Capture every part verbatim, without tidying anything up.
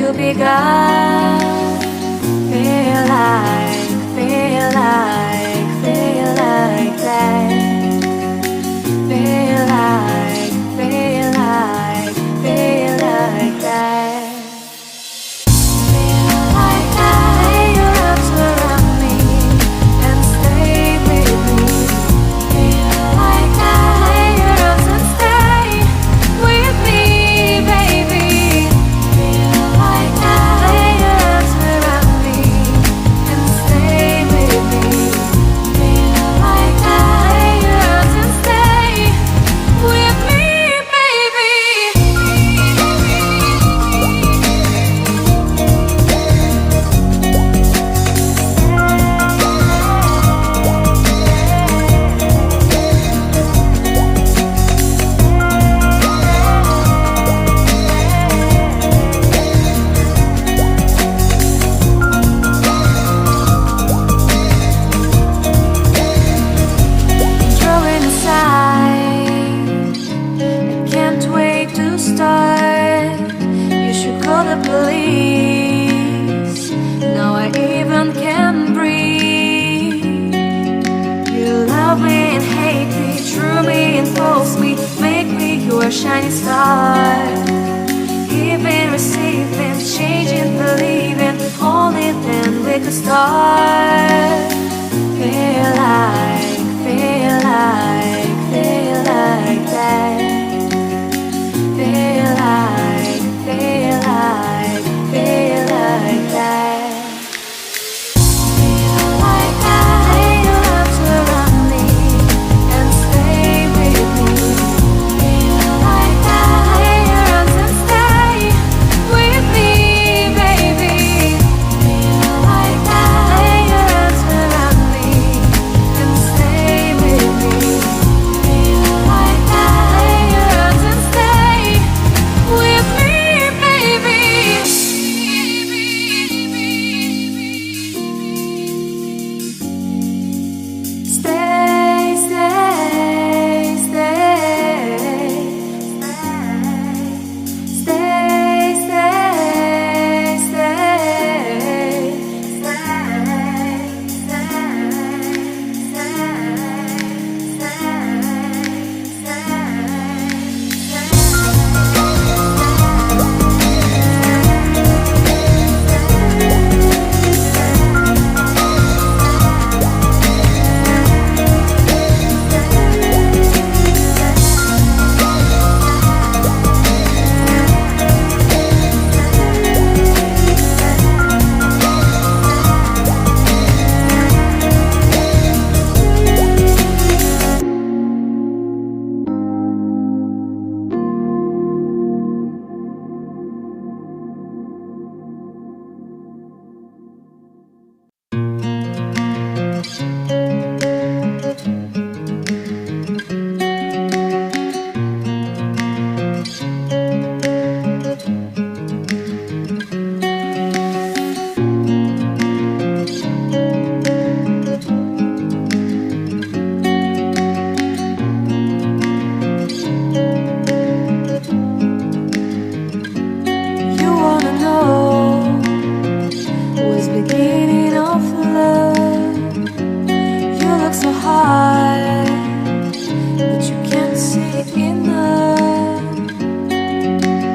You'll be gone. Feel like, feel like, feel like that. Feel like, feel like, feel like that. Feel like I lay your arms around me and stay with me. Feel like I lay your arms and stay with me, baby. Feel like I lay your arms around me and stay with me. Feel like I lay your arms and stay with me, baby. Drawing aside, I can't wait to start. You should call the police. Now I even can breathe. You love me and hate me, true me and false me, make me your shining star. Giving, receiving, changing, believing, only then we could start. Feel like, feel like, feel like that. Feel like, feel like, feel like that. Feel like I lay your arms around me and stay with me. Feel like I lay your arms and stay with me, baby. Feel like I lay your arms around me and stay with me. Feel like I lay your arms and stay with me, baby. Stay, stay, stay. Stay, stay, stay. You wanna know what's beginning of love? You look so hard, but you can't see enough.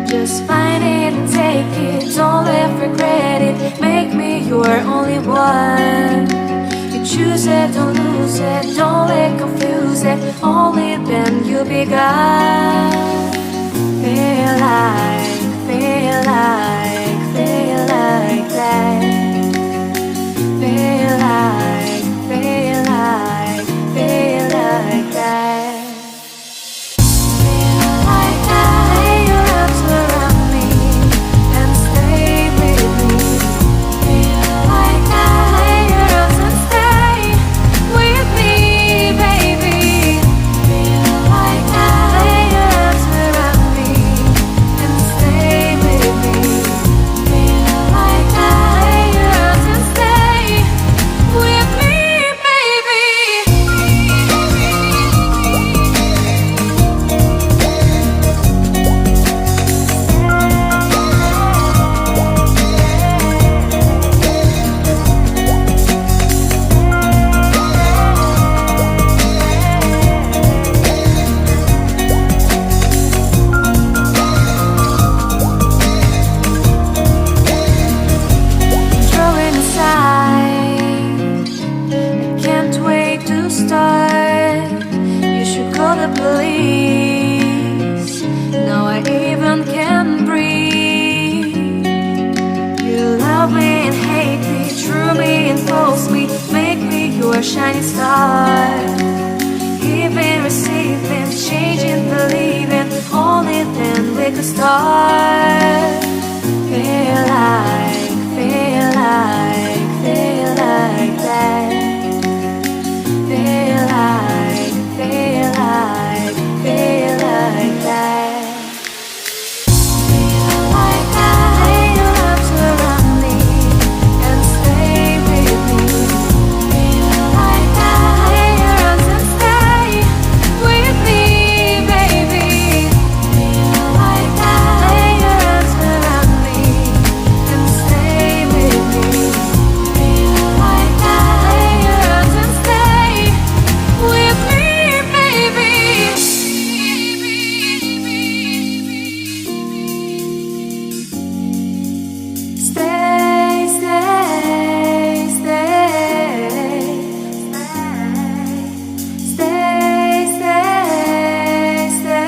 Just find it and take it, don't let regret it. Make me your only one. You choose it, don't lose it, don't let confuse it. Only then you'll be gone. Feel like, feel like, feel like that. Feel like, feel like, feel like that. Feel like I lay your arms around me and stay with me. Feel like I lay your arms and stay with me, baby. Feel like I lay the police. Now I even can breathe. You love me and hate me, drew me and force me, make me your shining star. Giving, receiving, changing, believing, only then we could start. Feel like, feel like, feel like that. Feel like, feel like, feel like that. Feel like that. Lay your arms around me and stay with me. Feel like that. Lay your arms and stay with me, baby. Feel like that. Lay your arms around me and stay with me. Feel like that. Lay your arms and stay with me, baby. Stay, stay, stay. Stay, stay, stay.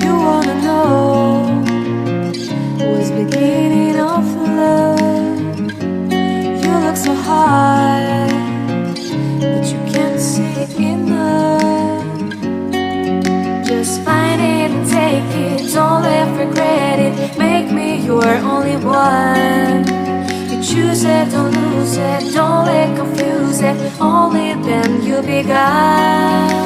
You wanna know what's beginning of love? You look so hard, but you can't see enough. Just find it and take it, don't let regret it. Make me your only one. You choose it, don't lose it, don't let confuse it. Only then you'll be gone.